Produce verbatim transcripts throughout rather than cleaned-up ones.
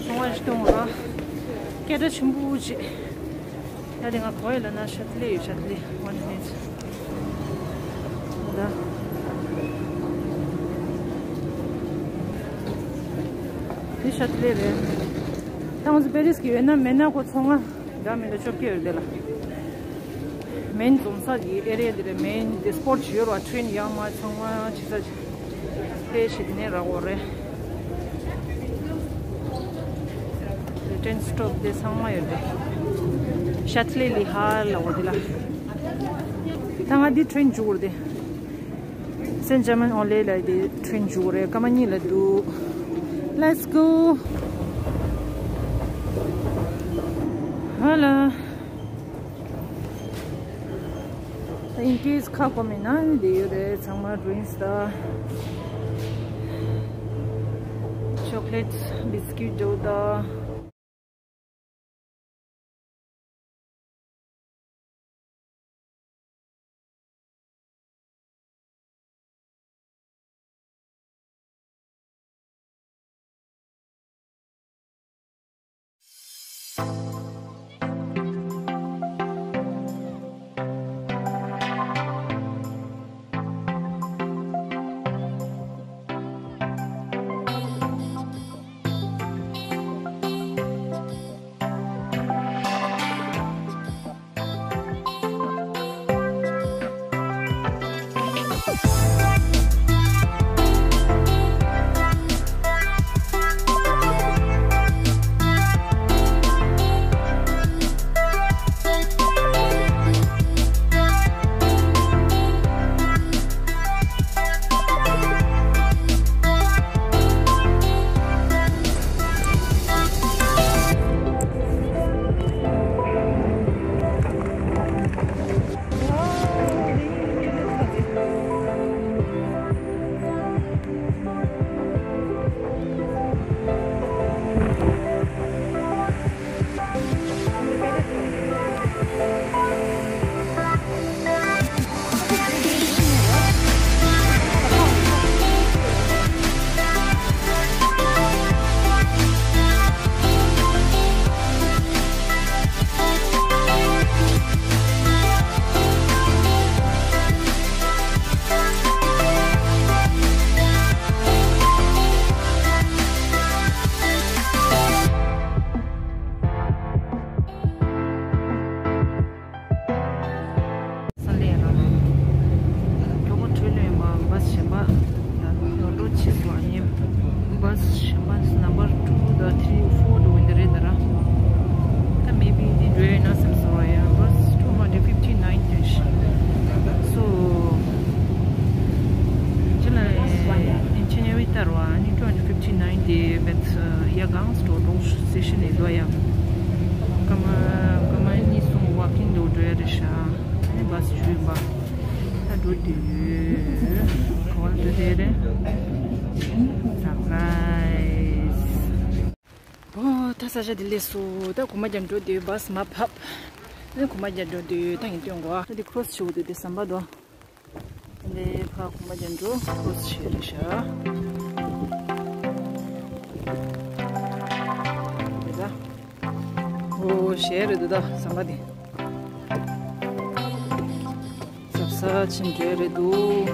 ཚོང་བ་ཞིག་གཏོང་ར། སྐད་སྒྲ་ཆེན་པོ་ཅིག་ད་དེ་ང་གོ་ཡི་ལ་ན་ཤ་ཏི་ལེ་ཡོད། ཤ་ཏི་ལེ། One minute. ད་དེ་ཤ་ཏི་ལེ་རེད། ད་ང་ཚོ་པེ་རིས་ཀྱི་ཡོད་ན་མེད་ན་ཁོ་ཚོང་ང་འདྲ་མི་འདྲ་ཅོབ་ཀྱི་ཡོད་རེད་དེ་ལ། མེན་འཛོམས་ས་གི་ཨེ་རི་ཡ་འདི་རེད། མེན་དེ་སྤོར་ཆུ་ཡོད་ར། ཊེན་ཡར་མར་ཚང་མ་ཆི་ས་ཆི་ཕེ་ཤི་དེ་ནས་རག་འོ་རེད། ཊེན་སི་ཊོབ་དེ་ཚང་མ་ཡོད་རེད། ཤ་ཏི་ལེ་ལི་ཧ་ལ་འོ་དེ་ལ། ད་ང་འདི་ཊེན་འཇུག་རེད་དེ། སེན་ཇར་མན་ཨོ་ལེ་ལ་དེ་ཊེན་འཇུག་རེད། སྐར་མ་གཉིས་ལ་འདུག Let's go. ཧ་ལ། In case ཁ་སྐོམ་མེད་ན་ནི་དེ་ཡོད་རེད། ཚང་མ་ཌི་རིང་སི་དང་ཅོག་ལེ་ཊི་བི་སི་ཀིཊ་འདྲ་བོ་དང་། ས་ལེ་རང་། མགྱོགས་པོ་བྲོས་ལེན་པ་བཱས་གཞན་པ་ཡང་འགྲོ་ཕྱིས་སོང་ཨ་ནི། བཱས་གཞན་པ་ནམ་བར་ཊུ་དང་ཐི་རི་ཕོར་དུ་འོན་ཏེ་རེད་ད་ར། ད་མེ་བི་འདི་འགྲོ་ཡོད་ན་བསམ་སོང་ར། ཡང་བཱས་ཊུ་ཧན་ཌེ་ཌི་ཕིབ་ཊི་ནའིན་དེ་ཤི། སོ་ཅི་ལ་ཨིན་ཇི་ནི་ཡར་ལྟར་བ་ཨ་ནི་ཊུ་ཧན་ཌེ་ཌི་ཕིབ་ཊི་ནའིན་དེ་བེད་ཡ་གང་སྟོ་ཌོག་སི་ཊེ་ཤན་ནས་འགྲོ་ཡ། སྐར་མ་སྐར་མ་གཉིས་གསུམ་ཝོག་ཀིང་དུ་འགྲོ་ཡ་རེད་ཤག་ཨ་ནི་བཱས་ཞུས་པ། ད་འགྲོ་དུས་ག་བ་ལ་འགྲོ་དེ་རེད། སར་པ་རའི་ཛི། ཨོ་ད་ས་ཆ་དེ་ལས་སུ་ད་གོ་མ་རྒྱབ་འགྲོ་དུས་བཱས་མ་ཕབ། ཨ་ནི་གོ་མ་རྒྱབ་འགྲོ་དུས་ད་ངས་སྟོན་གོ་ཨ་དེ་ཁྲོ་སི་ཞུ་དུས་དེ་ཟམ་པ་དོ། དེ་ལས་ཕ་གོ་མ་རྒྱབ་འགྲོ་ཁྲོ་སི་ཞེ་རེད་ཤག་དེ་ད། ཨོ་ཞེ་རེད་འདུག་ད་ཟམ་པ་དེ། ཟབ་ས་ཕྱིན་འགྲོ་རེད་འདུག་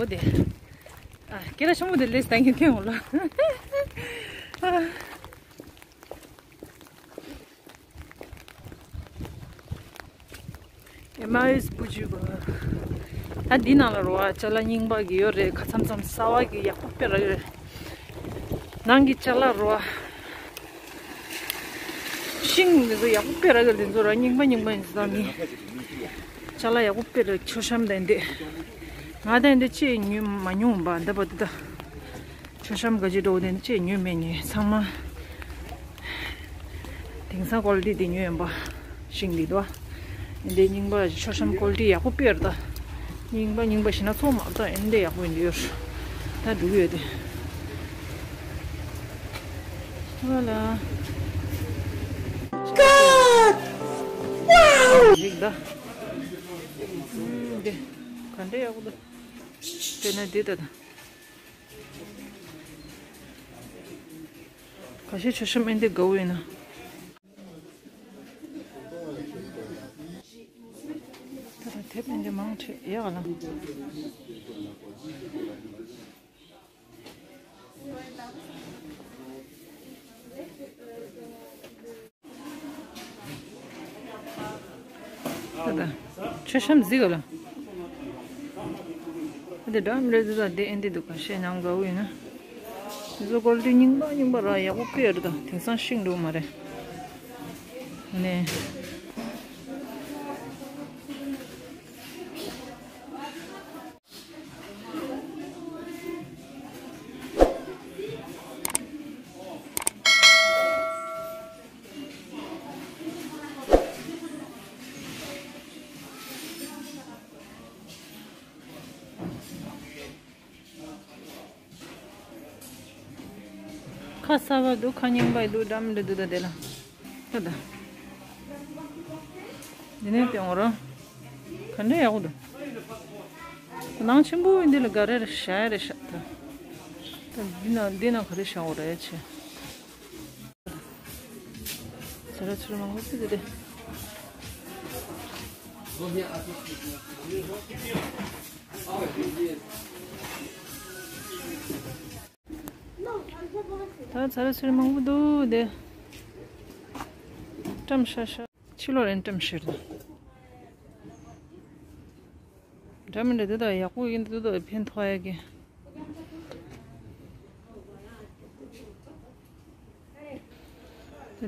འོ་དེ། ཨ། ཁྱེད་རང་ཤོག་མོ་དེ་ལས་སྟངས་ཀྱི་ཐོན་འོང་ལ། ཨེ་མ་ཨེས་བུ་ཇུ་བ། ད་འདི་ནང་ལ་རོ་བ་ཅ་ལག་རྙིང་པ་གི་ཡོད་རེད། ཁ་ཚམ་ཚམ་གསར་བ་གི་ཡག་པོ་དཔེ་ར་ཡོད་རེད། ནང་གི་ཅ་ལག་རོ་བ། ཤིང་འདི་ཚོ་ཡག་པོ་དཔེ་ར་ཡོད་རེད། འདི་ཚོ་ར་རྙིང་པ་རྙིང་པ་ཡིན་ཙང་མི། ཅ་ལག་ཡག་པོ་དཔེ་ར། མཆོད་བཤམས་དང་འདི། ང་དང་འདི་ཅེས་ཉོས་མ་མྱོང་བ་འདི་པ་འདི་ད། མཆོད་བཤམས་ག་ཅི་འགྲོ་དེ་ཅེས་ཉོས་མེད་ཉོས་ཚང་མ། དེང་སང་ཀོ་ལི་ཊི་འདི་ཉོས་ཡིན་པ། ཤིང་འདི་དོ། འདི་རྙིང་པ་མཆོད་བཤམས་ཀོ་ལི་ཊི་ཡག་པོ་དཔེ་ར་ད། རྙིང་པ་རྙིང་པ་ཞིག་ན་ཚོགས་མ་ར་ད་འདི་ཡག་པོ་ཡིན་འདི་ཡོད། ད་འགྲུག་ཡོད་དེ། ཧ་ལ། ཡིག་ད། འདི། ག་འདྲ་ཡག་པོ་འདུག་དཔེར་ན་འདི་ལྟ་དང་། ཁ་ཤས་ཆོ་ཤམ་ཨེ་འདི་དགའ་བོ་ཡིན་ན། ད་ལྟ་དེབ་ཨེ་འདི་མང་ཆེ་ཡག་ལ། ད་ད། མཆོད་བཤམས་གཟིགས་ག་ལ། ཨ་དེ་འདྲ་མི་འདྲ་ཟིག་ད་དེ་ཨེ་འདི་འདུག་ག་ཤེས་ནང་དགའ་བོ་ཡིན་ན། འདི་ཚོ་ཀོ་ལི་ཊི་རྙིང་པ་རྙིང་པ་ར་ཡག་པོ་དཔེ་ཡོད་རེད་ད། དེང་སང་ཤིང་འགྲོ་མ་རེད། ནས། ཁ་གསར་པ་འདུག་ཁ་རྙིང་པ་འདུག་འདྲ་མི་འདྲ་འདུག་ད་དེ་ལ། ད་ད། འདི་ནས་བསྟན་འོ་ར། ག་འདྲ་ཡག་པོ་འདུག་ནང་ཆེན་པོ་འདི་ལ་ག་རེ་རེ་བཞག་ཡ་རེ་བཞག་ད། ད་འདི་ན་འདི་ན་ག་རེ་བཞག་འོ་རེ་ཆེ། ཚ་ར་ཚུར་མང་པོ་ཙི་ཙི་རེད། ད་ཚ་ར་ཚུར་མང་པོ་འདུག་དེ། བཀྲམ་ཤ་ཤ། ཕྱི་ལོགས་ལ་བཀྲམ་ཤེས་རེད། འདྲ་མི་འདྲ་འདི་དག་ཡག་པོ་ཡིན་འདུག་ད་ཕན་ཐོགས་ཡ་གི།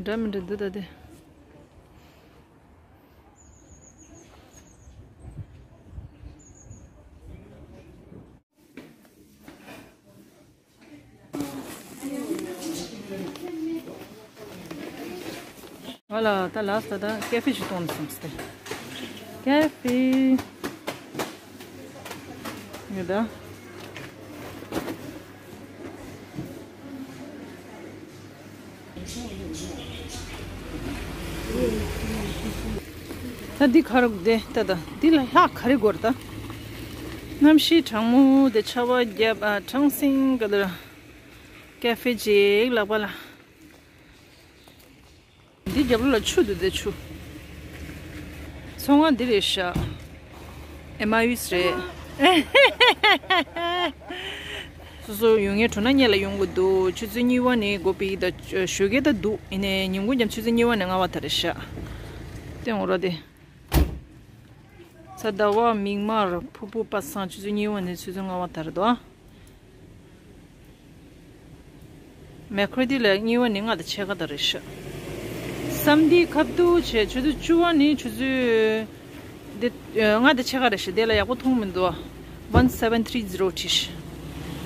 འདྲ་མི་འདྲ་འདི་དག་དེ། ང་ལ་ད་ལགས་ད་ད་ཀེ་ཧྥེ་ཞིག་གཏོང་ནས་སོང་སྟེ། ཀེ་ཧྥེ། ཡོད་ད། ད་འདི་ག་རེ་དགོས་དེ་ད་ད་འདི་ལ་ལྷག་ག་རེ་དགོས་རེད་ད། གནམ་གཤིས་གྲང་མོ་དེ་ཆར་པ་བརྒྱབ་ཨ་གྲང་སིང་ག་ལ། ཀེ་ཧྥེ་ཅིག་ལག་པ་ལ། འདི་རྒྱབ་ལོགས་ལ་ཆུ་འདུག་དེ་ཆུ། ཚོང་ཁང་འདི་རེད་ཤག་ཨེ་མ་ཡུས་རེད། སོ་སོ་ཡོང་ངེས་འགྲོ་ན་སྔོན་ལ་ཡོང་དགོས་འདུག་ཆུ་ཚོད་གཉིས་པ་ནས་སྒོ་ཕྱེ་གི་ད་ཞོགས་ཀས་ད་འདུག་ཡིན་ནའི་ཉིན་གུང་རྒྱབ་ཆུ་ཚོད་གཉིས་པ་ནས་ལྔ་པ་དེ་རེད་ཤག་བསྟན་འོ་ར་དེ། ཚ་ཟླ་བ་མིག་དམར་ཕུར་བུ་པ་སངས་ཆུ་ཚོད་གཉིས་པ་ནས་ཆུ་ཚོད་ལྔ་པ་དེ་རེད་དོ། མེ་ཁོ་དེ་ལ་གཉིས་པ་ནི་ལྔ་དང་ཕྱེད་ཀ་དང་རེད་ཤག་བསམ་འདི་ཁབ་ཏུ་བྱས་ཆུ་ཚོད་བཅུ་པ་ནི་ཆུ་ཚོད་འདི་ལྔ་དང་ཕྱེད་ཀ་རེད་ཤག་དེ་ལ་ཡག་པོ་མཐོང་མི་འདུག one seven three zero བྲིས་ཤག་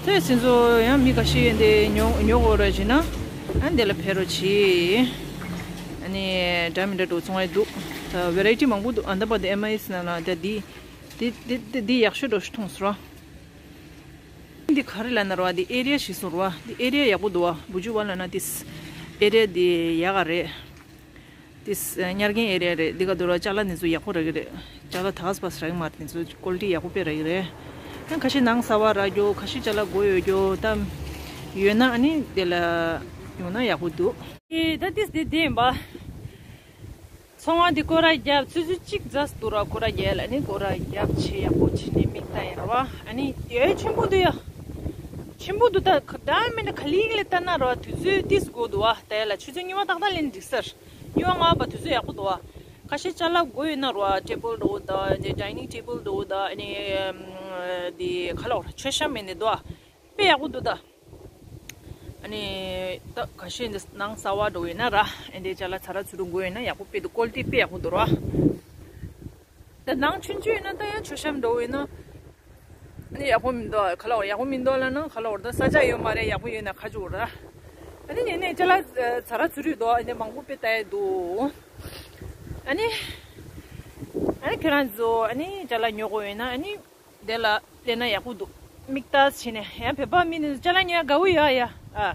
དེ་སེམས་ཚོ་ཡང་མི་ཁ་ཤས་ཡོད་འདི་ཉོ་ཉོ་དགོས་རེད་བྱས་ན་ཨ་འདི་ལ་ཕེབས་རོགས་གྱིས། ཨ་ནི་འདྲ་མི་འདྲ་འགྲོ་ཚོང་ཡ་འདུག་ད་ཝེ་རའི་ཊི་མང་པོ་འདུག་ཨ་འདི་པ་འདི་ཨེམ་ཨའི་ཨེས་ནང་ལ་ད་འདི་འདི་འདི་འདི་ཡག་ཤོས་འགྲོ་ཤོས་མཐོང་སོང་ར། འདི་ག་རེ་ལབ་ན་ར་བ་འདི་ཨེ་རི་ཡ་ཞིག་སོང་ར་བ། འདི་ཨེ་རི་ཡ་ཡག་པོ་འདུག་བ། བུ་ཇུ་བ་ལབ་ན་ཏིས་ཨེ་རི་ཡ་འདི་ཡག་ག་རེད། ཏིས་ཉར་མཁན་ཨེ་རི་ཡ་རེད། འདི་ག་འདུག་ར་ཅ་ལག་འདི་ཚོ་ཡག་པོ་རག་གི་རེད། ཅ་ལག་ད་ག་སི་པ་སི་རག་གི་མ་རེད། འདི་ཚོ་ཀོ་ལི་ཊི་ཡག་པོ་དཔེ་རག་གི་རེད། ཡང་ཁ་ཤས་ནང་གསར་པ་རག་རྒྱུ་ཁ་ཤས་ཅ་ལག་དགོས་ཡོད་རྒྱུ་ད་ཡོད་ན་ཨ་ནི་དེ་ལ་ཡོང་ན་ཡག་པོ་འདུག་ཨེ་ད་ཏིས་འདི་འདི་ཡིན་པ། ཚོང་བ་འདི་སྐོར་ར་རྒྱབ་ཆུ་ཚོད་གཅིག་རྫ་སྡུག་ར་སྐོར་ར་རྒྱབ་ལ་ནི་སྐོར་ར་རྒྱབ་ཆེ་ཡག་པོ་བྱས་ནས་མིག་ལྟ་ཡག་ རོ། ཨ་ནི་ཡ་ཆེན་པོ་འདུག་ཡ། ཆེན་པོ་འདུག་ད་ད་མི་འདྲ་ག་ལིང་ལ་ལྟ་ན་རོ། དུས་ཚོད་ཏིས་དགོས་འདུག་བ། ད་ཡ་ལ་ཆུ་ཚོད་གཉིས་པ་ཏག་ཏག་ལེན་འགྲིག་སར། གཉིས་པ་ལྔ་པ་དུས་ཚོད་ཡག་པོ་འདུག་བ། ཁ་ཤས་ཅ་ལག་དགོས་ཡོད་ན་རོ། ཊེ་བལ་འགྲོ་ད་ནི་ཌའི་ནིང་ཊེ་བལ་འགྲོ་ད་ཨ་ནི་འདི་ག་ལ་བ་མཆོད་བཤམས་མེད་ནི་འདུག་བ། དཔེ་ཡག་པོ་འདུག་ད། ཨ་ནི་ད་ག་ཤེད་འདི་ནང་གསར་པ་འགྲོ་ཡོད་ན་ར། ཨེ་འདི་ཅ་ལག་ཚ་ར་ཚུ་རུ་དགོས་ཡོད་ན་ཡག་པོ་དཔེ་འདུག་ཀོལ་ཊི་དཔེ་ཡག་པོ་འདུག་ར། ད་ནང་ཆུང་ཆུང་ཡོད་ན་ད་ཡང་མཆོད་བཤམས་འགྲོ་ཡོད་ན། ཨ་ནི་ཡག་པོ་མི་འདུག་ག་ལ་བ། ཡག་པོ་མི་འདུག་ལ་ན་ག་ལ་བ་ད་ས་ཆ་ཡོད་མ་རེད། ཡག་པོ་ཡོད་ན་ཁ་ཆུ་བ་ར། ཨ་ནི་ནས་ནས་ཅ་ལག་ཚ་ར་ཚུ་རུ་འདུག་ཨ་ནི་མང་པོ་དཔེ་ལྟ་ཡ་འདུག་ཨ་ནི་ཨ་ནི་ཁྱེད་རང་ཚོ་ཨ་ནི་ཅ་ལག་ཉོ་དགོས་ཡོད་ན་ཨ་ནི། དེ་ལ་ལས་ན་ཡག་པོ་འདུག་མིག་ལྟ་བྱས་ནས་ཡང་བོད་པ་མི་ནི་ཅ་ལག་ཉོ་ཡ་དགའ་བོ་ཡོད་ཡ། ཨ་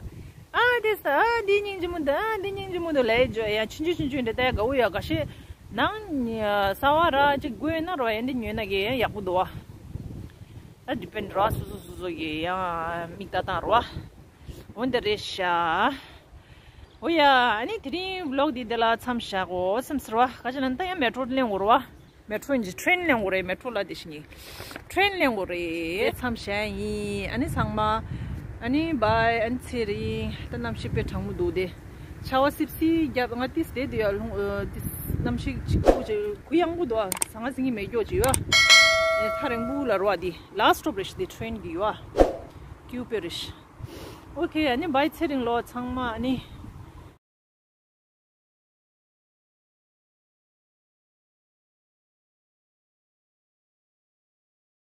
ཨ་དེ་ས་ཨ་འདི་སྙིང་རྗེ་མོ་འདུག་ཨ་འདི་སྙིང་རྗེ་མོ་འདུག་ལས་ཇོ་ཡ་ཆུང་ཆུང་ཆུང་ཆུང་འདྲ་ལྟ་ཡ་དགའ་བོ་ཡོད། ག་ཤེད་ནང་གསར་པ་ར་ཅིག་དགོས་ན་རོ་ཡ་འདི་ཉོས་ན་གི་ཡང་ཡག་པོ་འདུག་བ། ཨ་ཌི་པེན་རོ་སོ་སོ་སོ་སོ་གི་ཡང་མིག་ལྟ་སྟངས་རོ། འོ་འདི་རེད་ཤག་འོ་ཡ་ཨ་ནི་དེ་རིང་བི་ལོག་འདི་འདི་ལ་མཚམས་བཞག་གོ་བསམ་ཟེར་བ། ག་ཅི་ན་ད་ཡང་མེ་ཊོ་ལེན་དགོས་རོ་བ། མེ་ཊོ་ཡིན་གྱི་ཊེན་ལེན་དགོས་རེད། མེ་ཊོ་ལ་དེ་བཞིན་གྱི་ཊེན་ལེན་དགོས་རེད། མཚམས་བཞག་ཡིན། ཨ་ནི་ཚང་མ་ཨ་ནི་བའི། ཨ་ནི་ཚེ་རིང་ད་གནམ་གཤིས་དཔེ་གྲང་མོ་འདུག་སྟེ། ཆར་པ་སིབ་སིབ་བརྒྱབ། ང་ཏིས་དེ་དུ་ཡ་ལྷུང་། ཨ་ཏིས་གནམ་གཤིས་ཅིག་ཁུ་ཅིག་གུ་ཡངས་པོ་འདུག་ཨ་ཟང་ཟིང་གི་མེ་སྒྱོགས་ཅིག་ཡོད། ཨ་ཐག་རིང་པོ་ལ་རོ་བ། དེ་ལ་སི་ཊོབ་རེད་ཤག་དེ་ཊེན་གི་ཡོད་ཨ། ཀིའུ་པེ་རེད་ཤག་ཨོ་ཁེ། ཨ་ནི་བའི་ཚེ་རིང་ལོ་ཚང་མ་ཨ་ནི།